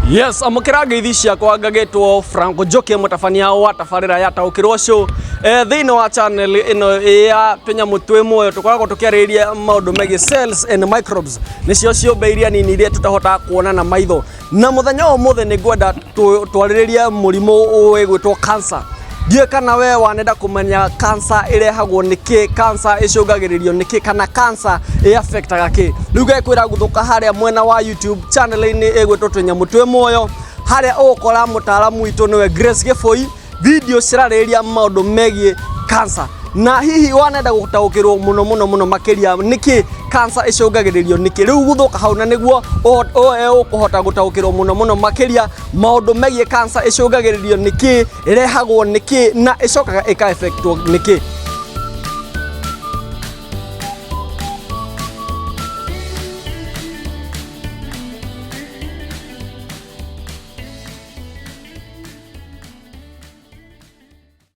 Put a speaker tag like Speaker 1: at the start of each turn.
Speaker 1: Yes, amũkĩra ngeithi ciakwa ngagĩtwo Franco Njoki, mũtabania wa tabarĩra ya Taũkĩrwo Show. Thĩinĩ wa channel ĩno ya tũnyamũ twĩ muoyo tũkoragwo tũkĩarĩrĩria maũndũ megiĩ cells and microbes, nĩcio ciũmbe iria nini iria tũtahotaga kuona na maitho. Na mũthenya wa ũmũthĩ nĩ ngwenda twarĩrĩrie mũrimũ wĩgwĩtwo cancer. Ndiũĩ kana we wanenda kũmenya cancer ĩrehagwo nĩkĩ, cancer ĩcũngagĩrĩrio nĩkĩ, kana cancer ĩ affectaga kĩ. Rĩu ngekwĩra guthũka harĩa mwena wa YouTube channel-inĩ ĩgwĩtwo Tũnyamũ Twĩ Muoyo, harĩa ũgũkora mũtaaramu witũ nĩwe Grace Gĩbũi, video cirarĩrĩria maũndũ megiĩ cancer. Na hihi wanenda gũtaũkĩrwo mũno mũno mũno makĩria nĩkĩ cancer ĩcũngagĩrĩrio nĩkĩ, rĩu guthũka hau na nĩguo ũkũhota gũtaũkĩrwo mũno mũno makĩria maũndũ megiĩ cancer ĩcũngagĩrĩrio nĩkĩ, ĩrehagwo nĩkĩ, na ĩcokaga ĩka affectwo nĩkĩ.